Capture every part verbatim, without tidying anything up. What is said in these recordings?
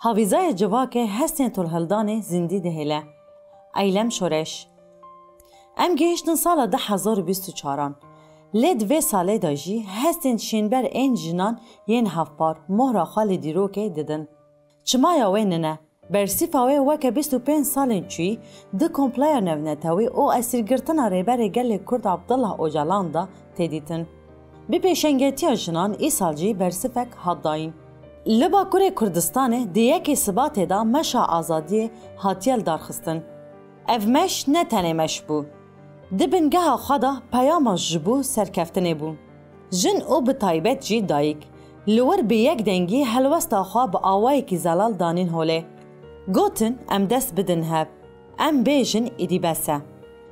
Havîzayê civakê hestên tolhildanê zindî dihêle. Eylem şoreş. Em gihiştin sala du hezar û bîst û çaran. Lê di vê salê de jî hestên şînber ên jinan yên hevpar mohra xwe li dîrokê didin. Çimaya wê nine. Bersîfa wê weke bîst û pênc salên çûyî di kompleya navnetewî û esîrgirtina Rêberê Gelê Kurd Abdullah Ocalan de tê dîtin. Bi pêşengetiya jinan îsal jî bersîfek hat dayîn. Li Bakurê Kurdistanê di yekê Sibatê de meşa azadiyê hatiye lidarxistin. Ev meş ne tenê meş bû. Di bingeha xwe de peyama ji bo serkeftinê bû. Jin û bi taybet jî dayik li wir bi yek dengî helwesta xwe bi awayekî zelal danîn holê. Gotin, em dest bidin hev. Em bêjin, îdî bes e.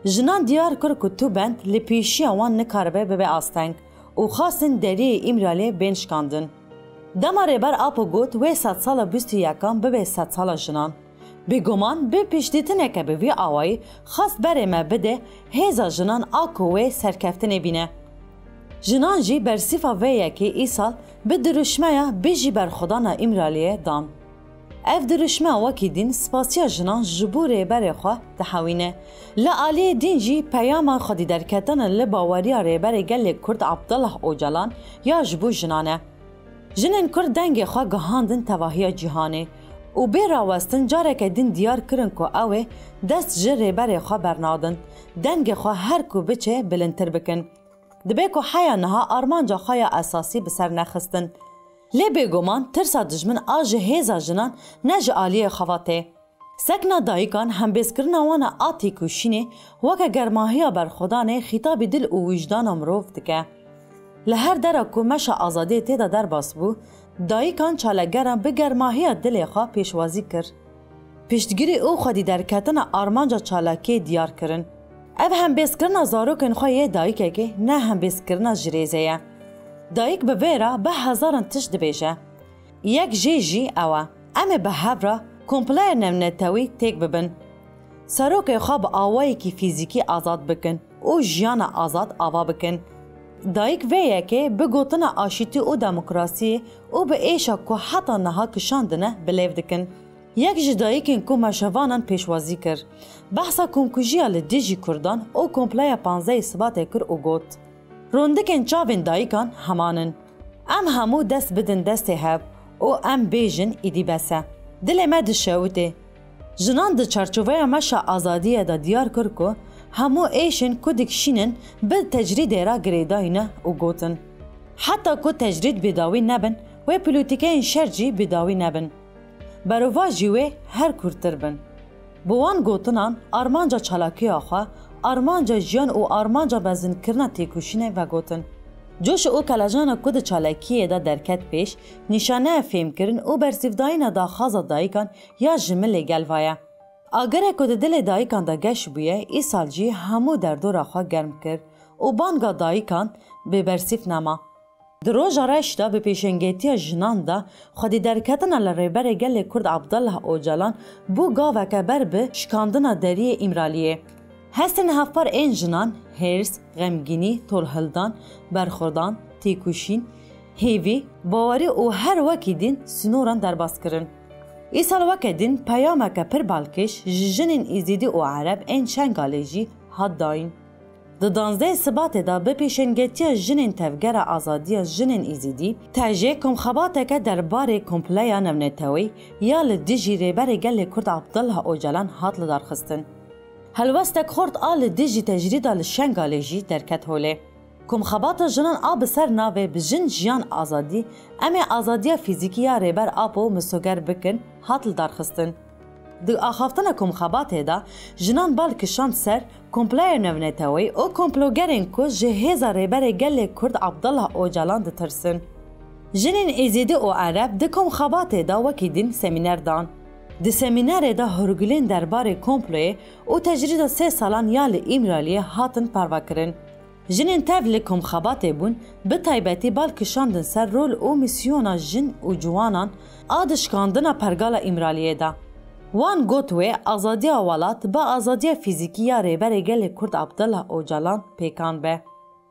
Jinan diyar kir ku tu bend li pêşiya wan nikaribe bibe asteng û xwestin deriyê Îmraliyê bên şikandin. Dema Rêber Apo got, wê sedsala bîst û yekan bibe sedsala jinan. Bêguman bi pêşdîtineke bi vî awayî xwest berê me bide hêza jinan a ku wê serkeftinê bîne. Jinan jî bersîfa vê yekê îsal bi dirûşmeya Bijî Berxwedana Îmraliyê dan. Ev dirûşme wekî din spasiya jinan ji bo rêberê xwe dihewîne. Li aliyê din jî peyama xwedîderketana li baweriya Rêberê Gelê Kurd Abdullah Ocalan ya ji bo jinan e. Jinên Kurd dengê xwe gihandin tevahiya cîhanê û bê rawestin careke din diyar kirin ku ew ê dest ji rêberê xwe bernadin, dengê xwe her ku biçe bilindtir bikin. Dibe ku heya niha armanca xwe ya esasî bi ser nexistin. Lê bêguman tirsa dijmin a ji hêza jinan ne ji aliyê xwe ve tê. Sekna dayikan hembêzkirina wan a têkoşînê weke germahiya berxwedanê xîtabî dil û wijdana mirov dike. Li her dera ku meşa azadiyê tê de derbas bû, dayikan çalakgeran bi germahiya dilê xwe pêşwazî kir. Piştgirî û xwedîderketina armanca çalakiyê diyar kirin. Ev hembêzkirina zarokên xwe yê dayikekê ne hembêzkirina ji rêzê ye. Dayik bi vê re bi hezaran tişt dibêje. Yek jê jî ew e. Em ê bi hev re kompleya navnetewî têk bibin. Serokê xwe bi awayekî fîzîkî azad bikin û jiyana azad ava bikin. Dayik vê yekê bi gotina aşîtî û demokrasiyê û bi êşa ku heta niha kişandine bilêv dikin. Yek ji dayikên ku meşevanan pêşwazî kir, behsa komkujiya li dijî Kurdan û kompleya panzdehê Sibatê kir û got, rondikên çavên dayikan heman in. Em hemû dest bidin destê hev û em bêjin, îdî bes e. Dilê me dişewitê. Jinan di çarçoveya meşa azadiyê de diyar kir ku hemû êşên ku dikişînin bi tecrîdê re girêdayî ne û gotin, heta ku tecrîd bêdawî nebin, wê polîtîkeyên şer jî bêdawî nebin. Berovajî wê her kûrtir bin. Bi wan gotinan armanca çalakiya xwe, armanca jiyan û armanca mezinkirina têkoşînê vegotin. Coş û kelejana ku di çalakiyê de derket pêş, nîşaneya fêmkirin û bersîvdayîna daxwaza dayikan ya ji milê gel ve ye. Agirê ku di dilê dayikan de geş bûye, îsal jî hemû derdora xwe germ kir û banga dayikan bêbersîv nema. Di roja reş de bi pêşengetiya jinan de xwedî derketina li Rêberê Gelê Kurd Abdullah Ocalan bû gaveke ber bi şikandina deriyê Îmraliyê. Hestên hevpar ên jinan, hêrs, xemgînî, tolhildan, berxwedan, têkoşîn, hêvî, bawerî û her wekî din sînoran derbas kirin. Îsal weke din peyameke pir balkêş ji jinên Êzidî û Ereb ên Şengalê jî hat dayîn. Di danzdehê Sibatê de bi pêşengetiya jinên Tevgera Azadiya Jinên Êzidî, T J, komxebateke derbarê kompleya navnetewî ya li dijî Rêberê Gelê Kurd Abdullah Ocalan hat lidarxistin. Helwestek xurt a li dijî tecrîda li Şengalê jî derket holê. Komxebata jinan a bi ser navê Bi Jin Jiyan Azadî, em ê azadiya fîzîkî ya Rêber Apo misoger bikin, hat lidarxistin. Di axaftina komxebatê de jinan bal kişand ser kompleya navneteweyî û komplogerên ku ji hêza Rêberê Gelê Kurd Abdullah Ocalan ditirsin. Jinên Êzidî û Ereb di komxebatê de wekî din semîner dan. Di semînerê de hûrgulên derbarê komployê û tecrîda sê salan ya li Îmraliyê hatin parvekirin. Jinên tev li komxebatê bûn, bi taybetî bal kişandin ser rol û mîsyona jin û ciwanan a di şikandina pergala Îmraliyê de. Wan got wê azadiya welat bi azadiya fîzîkî ya Rêberê Gelê Kurd Abdullah Ocalan pêkan be.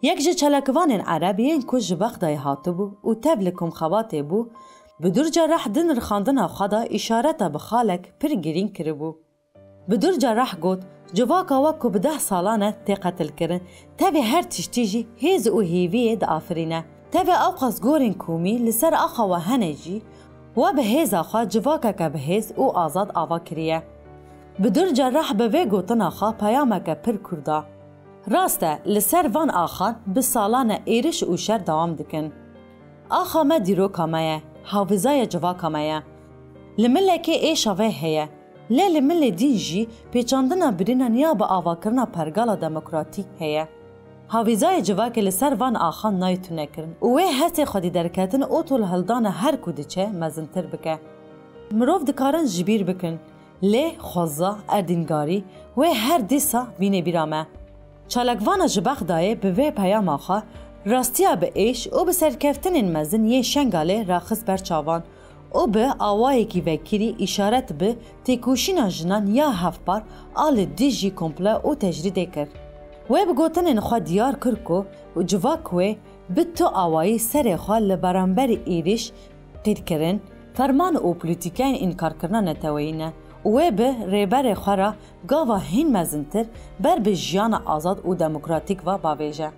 Yek ji çalakivanên Ereb yên ku ji Bexdayê hatibû û tev li komxebatê bû, Bi Dur Cerrah di nirxandina xwe de îşareta bi xalek pir girîng kiribû. Bi Dur Cerrah got, civaka we ku bi deh salan e tê qetilkirin, tevê her tiştî jî hêz û hêviyê diafirîne. Tevê ewqas gorên komî li ser axa we hene jî, we bi hêza xwe civakeke bi hêz û azad ava kiriye. Bi Dur Cerrah bi vê gotina xwe peyameke pir kûr da. Rast e, li ser van axan bi salan e êriş û şer dewam dikin. Axa me dîroka me ye, hawîzaya civaka me ye. Li milekê êşa vê heye, lê li milê din jî pêçandina birînan ya bi avakirina pergala demokratîk heye. Hawîzaya civakê li ser van axan nayê tunekirin û wê hestê xwedî derketin û tolhildana her ku diçe mezintir bike. Mirov dikarin ji bîr bikin, lê xweza, erdîngarî wê her dîsa bîne bîra me. Çalakvana ji Bexdayê bi vê peyama xwe rastiya bi êş û bi serkeftinên mezin yên Şengalê raxist ber çavan û bi awayekî vekirî îşaret bi têkoşîna jinan ya hevpar a li dijî komplo û tecrîdê kir. Wê bi gotinên xwe diyar kir ku civak wê bi tu awayî serê xwe li beramberî êrîş qîrkirin, ferman û polîtîkeyên înkarkirina neteweyî ne û wê bi rêberê xwe re gava hîn mezintir ber bi jiyana azad û demokratîk ve bavêje.